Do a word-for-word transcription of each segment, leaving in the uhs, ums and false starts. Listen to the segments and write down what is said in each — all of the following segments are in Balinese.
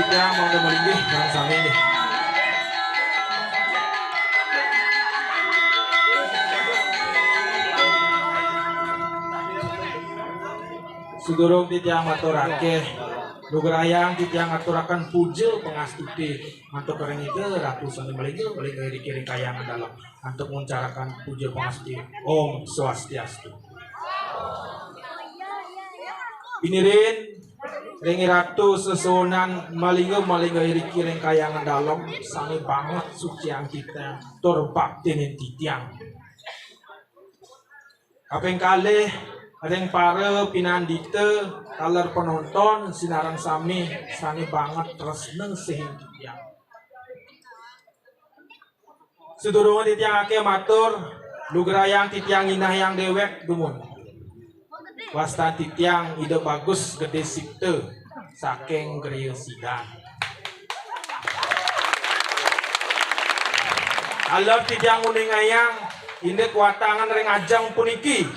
Titiang mangda malinggih sareng sami. Sadurung titiang matur akéh, lugrayang titiang ngaturaken puja pangastuti antuk ring Ida Ratu sané malinggih, malinggih iriki ring kahyangan dalem, antuk ngucaraken puja pangastuti. Om Swastiastu. Pinirin ring Ratu sesuunan malinggih, malinggih iriki ring kahyangan dalem, sané banget suciang titiang tur baktinin titiang. Kaping kalih, ring para pinandita, taler panonton, sinareng sami sané banget tresna sihin titiang. Sadurunge titiang akéh matur, lugrayang titiang nyinahang déwék dumun. Wastan titiang Ida Bagus Gedé Sipta saking Griya Sidan. Taler titiang nguningayang indik watangan ring ajeng puniki.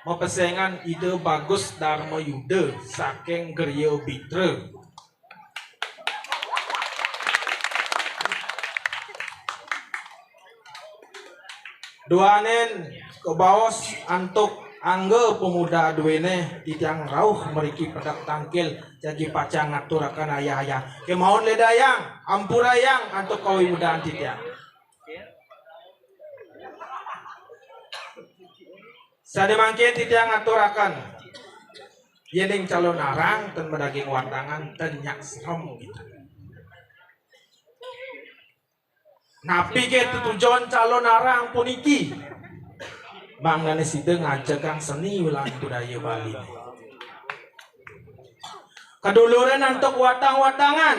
Mapesengan Ida Bagus Darma Yuda saking Griya Bitra. Duaning kabaos antuk angga pemuda duéné, titiang rauh mriki pedek tangkil, jagi pacang ngaturaken ayah-ayah. Kémaon lédayang, ampurayang antuk kawimudaan titiang. Sané mangkin titiang ngaturaken, yéning calonarang ten madaging watangan, ten nyak serem gitu. Napi ké tetujon calonarang puniki? Mangdané sida ngajegang seni lan budaya Bali. Kaduluran antuk watang-watangan.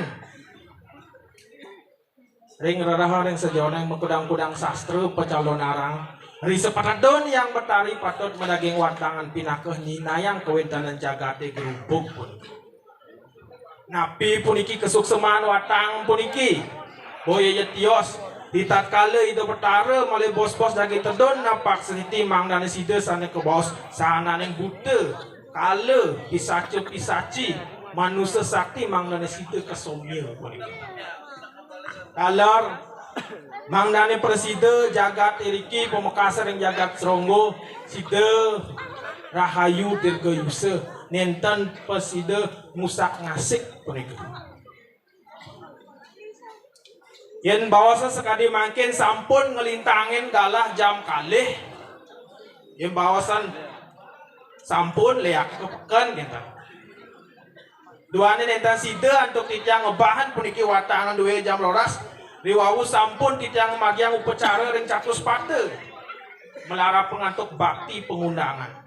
Ring rerehang ring sajeroning makudang-kudang sastra pacalonarang, ri sapatedun Hyang Betari patut madaging watangan pinaka nyinahang kawéntenan jagaté grubug puniki. Napi puniki kasukseman watang puniki? Boya ya tios, ritatkala Ida Betara malih bos-bos jagi tedun napak sasiti mangdané sida sané kabaos sahananing buta, kala, pisaca-pisaci, manusa sakti mangdané sida kasomya puniki. Taler, mangdané prasida jagat iriki pamekas ring jagat Sronggo, sida rahayu dirgayusa, nénten prasida ngusak-ngasik punika. Yén baosan sakadi mangkin sampun nglintangin galah jam kalih, yén baosan sampun léak ka peken, gitu. Duaning nénten sida antuk titiang ngebahan puniki watangan duwé jam roras, riwau sampun titiang ngamargiang upacara ring Catuspata. Malarapan antuk bakti pangundangan.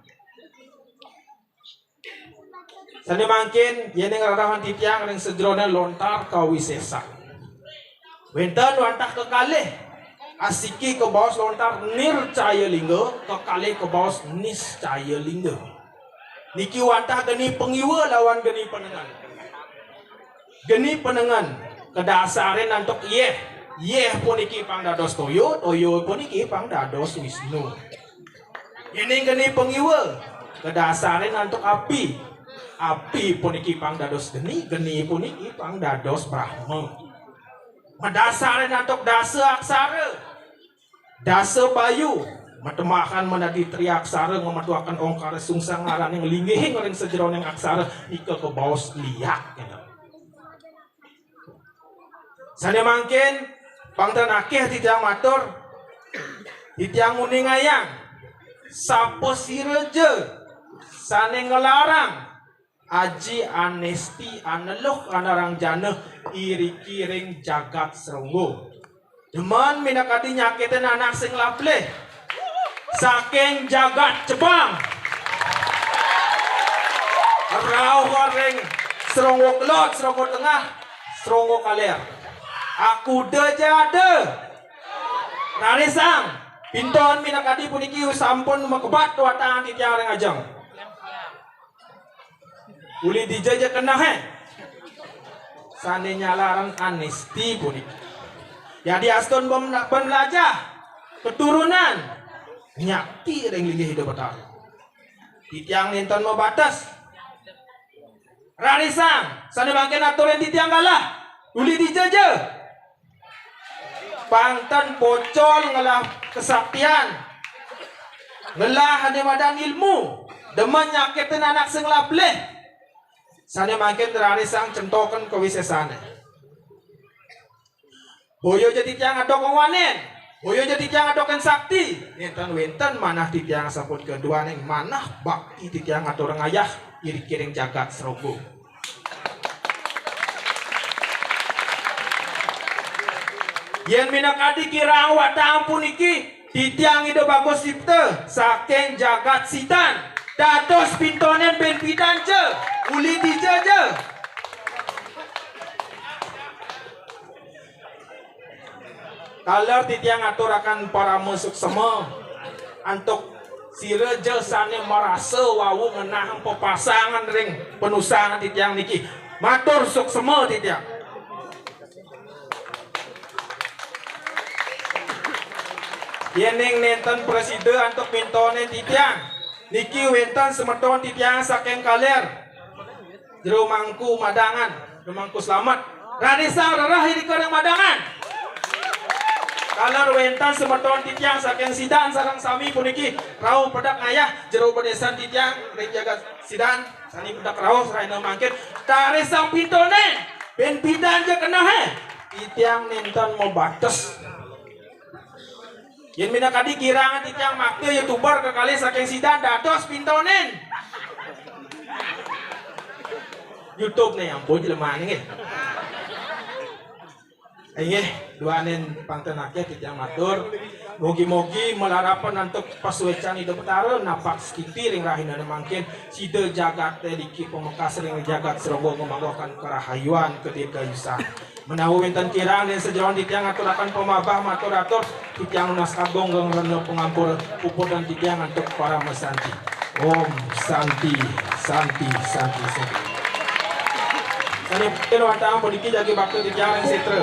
Sané mangkin, yéning rerehang titiang ring sajeroning lontar kawisésan. Wénten wantah kekalih, asiki kabaos lontar Nircaya Lingga, kekalih kabaos Niscaya Lingga. Niki wantah geni pangiwa lawan geni panengen. Geni panengen kadasarin antuk yéh. Yéh puniki pang dados toya, toya puniki pang dados Wisnu. Yéning geni pangiwa kadasarin antuk api. Api puniki pang dados geni, geni puniki pang dados Brahma. Madasarin antuk dasa aksara. Dasa bayu, matemahan manadi triaksara, ngametuaken ongkara sungsang ngaraning linggihing ring sajeroning aksara, nika kabaos liak, gitu. Sané mangkin, pang ten akéh titiang matur, titiang nguningayang, sapasiraja sané nglarang Aji Anesti Aneluh Anarangjana iriki ring jagat Sronggo. Demen minakadi nyakitin anak sing laplih. Saking jagat Jepang. Rauh ring Sronggo Kelod, Sronggo Tengah, Sronggo Kaler. Akuda jada. Rarisang, pinton minakadi puniki sampun makebat watangan titiang ring ajeng. Uli dija ja keneh, eh. Sané nyalaran Anesti puniki. Jadi astun pem-, penlajah keturunan nyakti ring linggih Ida Betara. Titiang nénten mabates. Rarisang, sané mangkin aturin titiang galah. Uli dija ja. Pang ten pocol ngelah kesaktian. Ngelah ané madan ilmu. Demen nyakitin anak sing ngelah belih. Sané mangkin rarisang centokin kawisésané. Boya ja titiang adok ngwanin. Boya ja titiang adokin sakti. Nénten wénten manah titiang sampun kaduaning manah bakti titiang aturang ayah ring jagat Srogo. Yén minakadi kirang watang puniki, titiang Ida Bagus Cipta saking jagat Sidan. Dados pintonin buin pidan ja, uli dija ja. Taler titiang aturaken parama suksma antuk sira ja sané marasa wau ngenah pepasangan ring panusangan titiang niki. Matur suksma titiang. Yéning nénten prasida antuk pintonin titiang, niki wénten semeton titiang saking Kaler. Jero Mangku Madangan, Jero Mangku Slamet. Rarisang rereh irika ring Madangan. Taler wénten semeton titiang saking Sidan sareng sami puniki rauh pedek ngayah jero padésan titiang ring jagat Sidan, sami pedek rauh sareng mangkin. Rarisang pintonin, buin pidan ja kenehé. Titiang nénten mabates. Yén minakadi kirang titiang makta YouTuber kekalih saking Sidan dados pintonin. YouTube né ampun jelemané nggih. Inggih, duaning pang ten akéh titiang matur. Mugi-mugi malarapan antuk pasuécan Ida Betara napak setiti ring rahinané mangkin sida jagaté niki pamekas ring jagat Srogo ngamanggihaken karahayuan kadirgayusan. Menawi wénten kirang ring sajeroning titiang aturaken pamahbah matur atur, titiang nunas agung geng rena pangampura puputang titiang antuk parama santi. Om Santi, Santi, Santi, Santi. Sané putih wantah puniki jagi bakti titiang ring sétra.